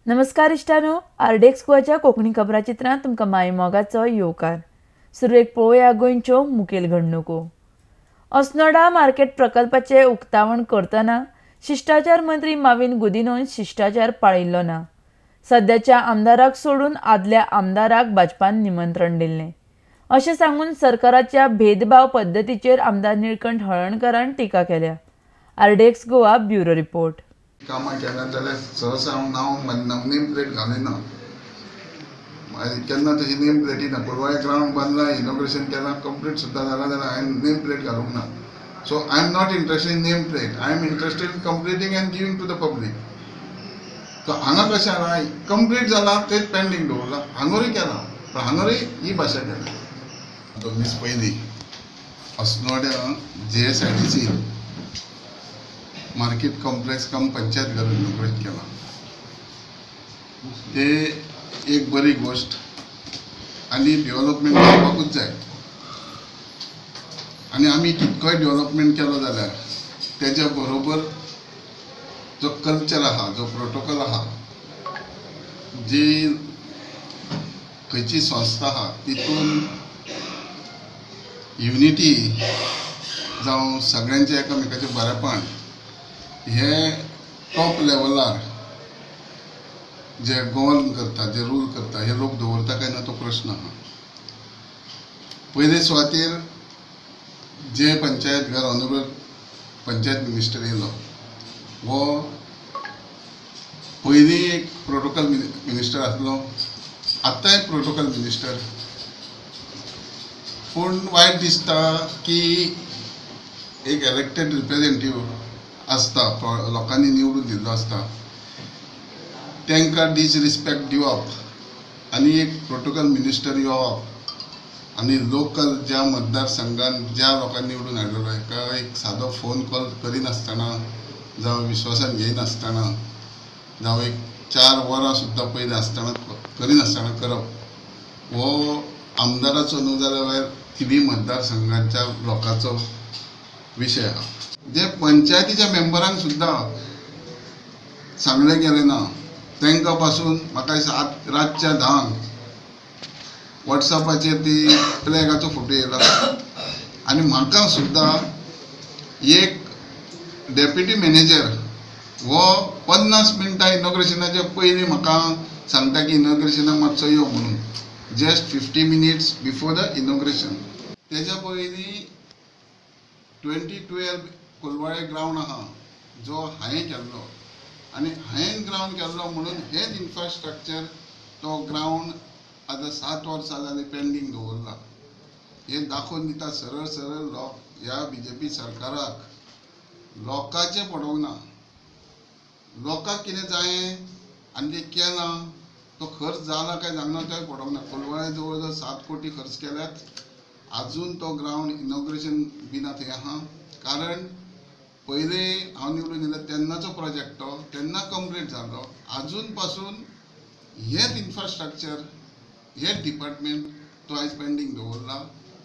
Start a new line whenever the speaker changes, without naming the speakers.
नमस्कार इश्टानो, आरडीएक्स गोवाच्या कोंकणी खबराचित्रांत तुमकां माय मोगाचो येवकार. सुरवेक पळोवया गोंयच्यो मुखेल घडणुको. अस्नोडा मार्केट प्रकल्पाचें उक्तावण करतना शिश्टाचार मंत्री माविन गुदिन्होन शिश्टाचार पाळिल्लो ना. सद्याच्या आमदाराक सोडून आदल्या आमदाराक भाजपान निमंत्रण दिल्लें अशें सांगून सरकाराच्या भेदभाव पद्दतीचेर आमदार निळकंठ हळर्णकारान टिका केल्या. RDX Goa bureau report.
कामां केल्या जाल्यार सहसा हांव नांव नेम प्लेट घालिना, केन्ना तशी नेम प्लेटी ना. कोलवाळे ग्रावंड बांदला, इनॉग्रेशन केलां, कंप्लीट सुद्दां जालां जाल्यार हांवें नेम प्लेट घालूंक ना. So I am not interested in name plate, I am interested in completing and giving to the public. So हांगा कशें आसा, कंप्लीट जालां तेच पेंडींग दवरलां. हांगरूय केलां पूण हांगरूय ही भाशा केल्या. 2 दीस पयलीं अस्नोड्या GSIDC market complex cum panchayat घर इनॉग्रेट केलां. ते एक बरी गोश्ट आनी डेव्हलपमेंट जावपाकूच जाय. आनी आमी कितकोय डेव्हलपमेंट केलो जाल्यार तेज्या बरोबर जो कल्चर आहा, जो प्रोटोकॉल आहा, जी खंयची संस्था आहा तितून युनिटी जावं सगळ्यांचें एकामेकाचें बरेपण हे टॉप लेवलार जे गवर्न करता, जे रूल करता, हे लोक दवरता काय ना तो प्रश्न आहा. पयले सुवातेर जे पंचायत घर ऑनरेबल पंचायत मिनिस्टर येयलो हो पयलीं एक प्रोटोकॉल मिनिस्टर आसलो, आतांय प्रोटोकॉल मिनिस्टर. पूण वायट दिसता की एक इलेक्टेड रिप्रेझेंटेटिव्ह आसता, लोकांनी निवडून दिल्लो आसता, तांकां डिसरिस्पेक्ट दिवप आनी एक प्रोटोकॉल मिनिस्टर येवप आनी लोकल ज्या मतदारसंघान ज्या लोकांनी निवडून हाडलेलो हेका एक सादो फोन कॉल करिनासतना जावं विश्वासान घेयनासतना जावं एक 4 वरां सुद्दां पयलीं आसतना करिनासतना करप हो आमदाराचो न्हू जाल्यार थिवी मतदारसंघाच्या लोकांचो विशय आहा. जे पंचायतीच्या मेंबरांक सुद्दां सांगलें गेलें ना, तांकां पासून म्हाका रातच्या 10 वॉट्सॅपाचेर ती प्लॅगाचो फोटो येयला आनी म्हाका सुद्दां एक डेप्युटी मॅनेजर हो 50 मिनटां इनॉग्रेशनाच्या पयलीं म्हाका सांगता की इनॉग्रेशनाक मातसो यो म्हणून, just 50 minutes before the inauguration. तेज्या पयलीं 2012 कोलवाळे ग्रावंड आहा जो हांवें केल्लो आनी हांवें ग्रावंड केल्लो म्हणून हेच इन्फ्रास्ट्रक्चर तो ग्रावंड आतां 7 वर्सां जालीं पेंडींग दवरला. हें दाखोवन दिता सरळ सरळ लोक ह्या बीजेपी सरकाराक लोकांचें पडोवंक ना. लोकांक कितें जायें आनी तें केलां, तो खर्च जाला काय जावंक ना तोय पडोवंक ना. कोलवाळे जवळ जवळ 7 कोटी खर्च केल्यात, आजून तो ग्रावंड इनॉग्रेशन बी ना थंय आहा. कारण पयलीं हांव निवडून येयलो तेन्नाचो प्रोजेक्ट तो तेन्ना कंप्लीट जाल्लो, आजून पासून हेच इन्फ्रास्ट्रक्चर हेच डिपार्टमेंट तो आयज पेंडींग दवरला.